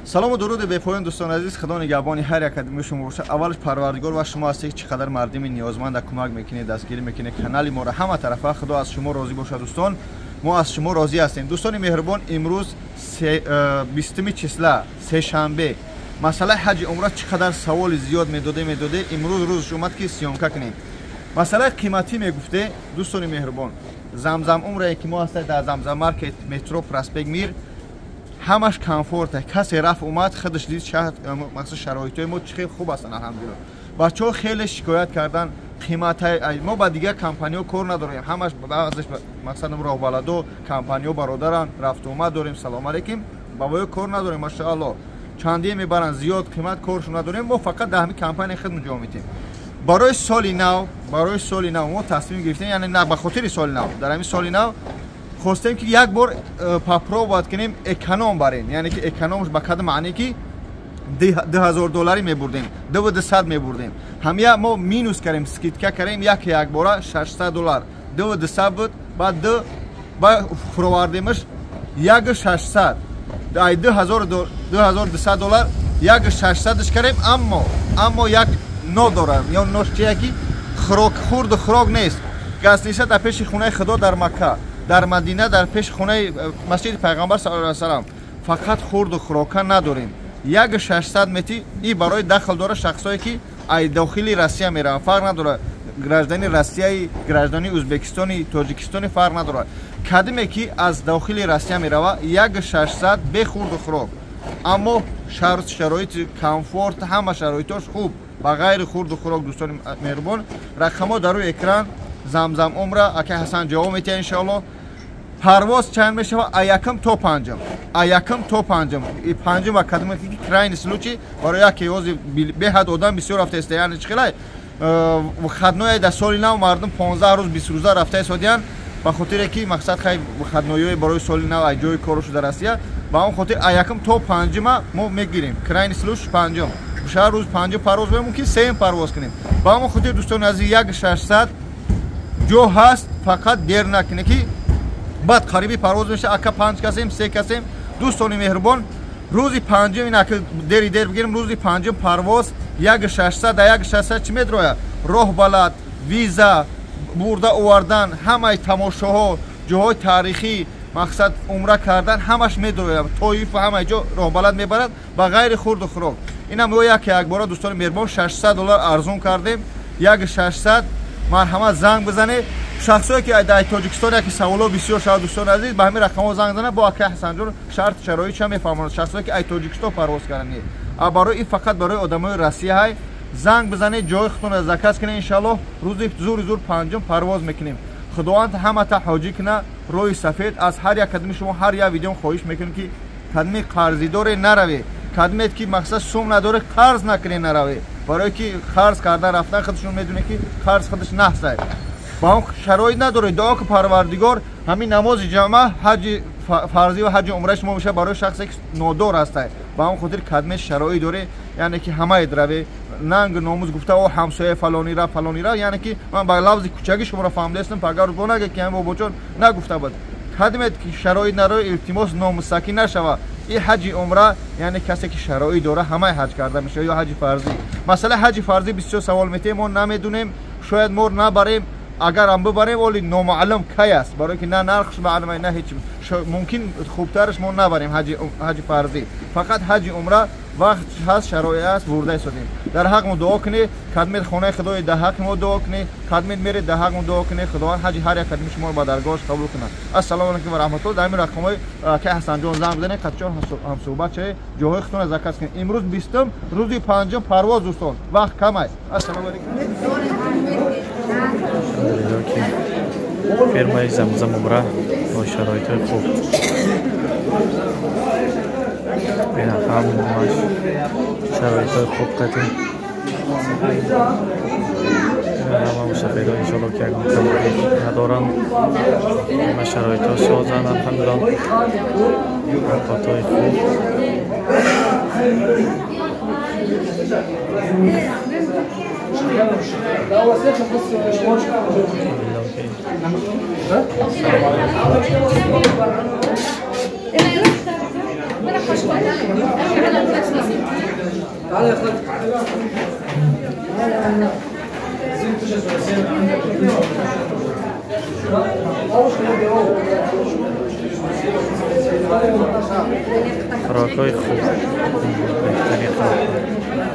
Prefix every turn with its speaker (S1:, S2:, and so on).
S1: Салому дуруди бепоён, дӯстони азиз. Худо нигаҳбони ҳар як кадоми шумо бошад. Аввалаш Парвардигор ва шумо ҳастед, чӣ қадар мардими ниёзманда кӯмак мекунед, дастгирӣ мекунед канали моро ҳама тарафа. Худо аз шумо розӣ бошад, дӯстон. Мо аз шумо розӣ ҳастем. Дӯстони меҳрубон, имрӯз 20 числа, сешанбе. Масъалаи ҳаҷи умра чӣ қадар саволи зиёд медоде, имрӯз рӯзш омад, ки съёмка кунем. Масъалаи қиматӣ мегуфте, дӯстони меҳрубон, Замзам умрае ки мо ҳастем дар Замзам маркет, метро Проспект Мир, ҳамаш комфорте. Касе рафт омад, худаш дид, мақсад шароитҳои мо чӣ хел хуб ҳастанд, алҳамдулилло. Бачаҳо хеле шикоят кардан, қиматай мо ба дигар компаниҳо кор надорем, ҳамаш баъзеш мақсад роҳбаладо компаниҳо бародаранд, рафту омад дорем, салом алейкум, ба воё кор надорем, машаалло. Чандие мебаранд, зиёд қимат коршон надорем, мо фақат дар ҳамин компания хидмат ҷо метем. Барои соли нав, барои соли нав мо тасмим гирифтем, яъне на ба хотири соли нав, дар ҳамин соли нав хостем, ки як бор попробовать кунем, эконом барем. Яъне ки экономш ба кадом маъне, ки 2000 долларӣ мебурдем, 2200 мебурдем, ҳамия мо минус кардем, скидка кардем, як якбора 600 доллар. 2200 буд, баъд ду ба фуровардемаш 1600, ай 2200 доллар 1600-ш кардем. Аммо як но дорам, ё нош чия, ки хӯрок, хурду хӯрок нест. Гостиница дар пеши хонаи Худо, дар Макка, дар Мадина, дар пеши хонаи масҷиди Пайғамбар саллаллоҳу алайҳи васаллам, фақат хурду хӯрока надорем. 1600 мети и барои дахл дора шахсое, ки ай дохили Россия мераванд, фарқ надорад, граждани Россияи, граждани Ӯзбекистони, Тоҷикистони, фарқ надорад, кадиме ки аз дохили Россия мерава, 1600 бе хурду хӯрок, аммо шароити комфорт, ҳама шароитош хуб, ба ғайри хурду хӯрок. Дӯстони меҳрубон, рақамҳо дар рӯи экран. Замзам умра, акай Ҳасан ҷавоб метиҳад, иншоалло. Парвоз чанд мешавад? А якм то панҷум, а якм то панҷум. Панҷум ва кадоме ки крайний случай барои яке ҳози беҳад одам бисёр рафтаиста, яъне чӣ хелай выходное дар соли нав мардум 15 рӯз, 20 рӯза рафта истодиянд, ба хотире ки мақсад хай выходной ҳои барои соли нав ай ҷои кору шуда Россия. Ба он хотир а якм то панҷума мо мегирем. Крайний случай панҷум, шаҳр рӯз панҷум парвоз, мумкин сеюм парвоз кунем. Ба он хотир, дӯстони азиз, 1600 ҷо ҳаст, фақат дер накунед, ки баъд қариби парвоз меша, ака, панҷ касем, се касем. Дӯстони меҳрубон, рӯзи панҷум, ин ака дери дер бигирем, рӯзи панҷум парвоз 1600. Дар 1600 чӣ медрояд? Роҳ балад, виза, бурда овардан, ҳамаи тамошоҳо, ҷоҳои таърихӣ, мақсад умра кардан, ҳамаш медрояд, Тоиф, ҳамаи ҷо роҳбалад мебарад, ба ғайри хурду хӯрок. Инам ё як якбора, дӯстони меҳрубон, 600 доллар арзон кардем, 1600. Марҳамат, занг бизанед. Шахсое ки дар Тоҷикистон яке саволо бисёр шавад, дӯстони азиз, ба ҳамин рақамҳо занг занад, бо акай Ҳасанҷон шарт шароит ча мефаҳмонад. Шахсое ки ай Тоҷикистон парвоз кардани, а барои ин фақат барои одамои Россия ҳай. Занг бизанед, ҷои худтонро заказ кунед, иншаллоҳ рӯзи зури зур панҷум парвоз мекунем. Худованд ҳамата ҳоҷӣ куна, роҳи сафед. Аз ҳар як кадоми шумо ҳар як видеом хоҳиш мекунем, ки кадоми қарзидоре нараве, кадомет ки мақсад сум надоре, қарз накунед, нараве, барое ки қарз кардан рафтан, худшон медонед, ки қарз худаш наҳсай. Ба он шароит надоред, дуо ки Парвардигор ҳамин намози ҷамъа ҳаҷи фарзӣ ва ҳаҷи умраи шумо мешавад барои шахсе ки нодор ҳастай. Ба он хотир кадме шароит доре, яъне ки ҳамаед раве, нанг номус гуфта, о ҳамсоя фалонира, фалонира, яъне ки ман ба лавзи кучагӣ шуморо фаҳмидаистам, пагар бо нага ки ҳам бобоҷон нагуфта буд. Кадмет ки шароит надоре, илтимос, номусакӣ нашава. И ҳаҷи умра, яъне касе ки шароит дора, ҳамаи ҳаҷ карда мешавад ё ҳаҷи фарзӣ. Масъалаи ҳаҷи фарзӣ бисёр савол метиҳем, мо намедонем, шояд мо набарем, агарам бибарем, оли номаълум кай аст, барое ки на нархш маълум, на ҳеч. Мумкин хубтараш мо набарем ҳаҷи фарзӣ, фақат ҳаҷи умра вақт ҳаст, шароит аст, бурда истодем. Дар ҳақ мо дуо кунед, кадмет хонаи худои, дар ҳақи мо дуо кунед, кадмет меред, дар ҳақ мо дуо кунед. Худованд ҳаҷи ҳар як кадми шуморо ба даргоҳаш қабул кунад. Ассалому алайкум ва раҳматуллоҳ. Дар ҳамин рақамҳои ки Ҳасанҷон занг бизанед, қатчон ҳамсӯҳбат шавед, ҷоҳои худтонро заказ кунед. Имрӯз 20-ум, рӯзи панҷум парвоз, дӯстон, вақт кам аст. Ассалому алайкум.
S2: Ки фирмаи Замзам умра бо шароитҳои хуб, ҳамаш шароитҳои хуб қатӣ ҳама мусофирон, иншоалло, ки ягон камбудӣ надоранд, ҳама шароитҳо созанд, алҳамдулилло, авқотҳои хуб. Хӯрокҳои хуб, беҳтарин хӯрокҳо.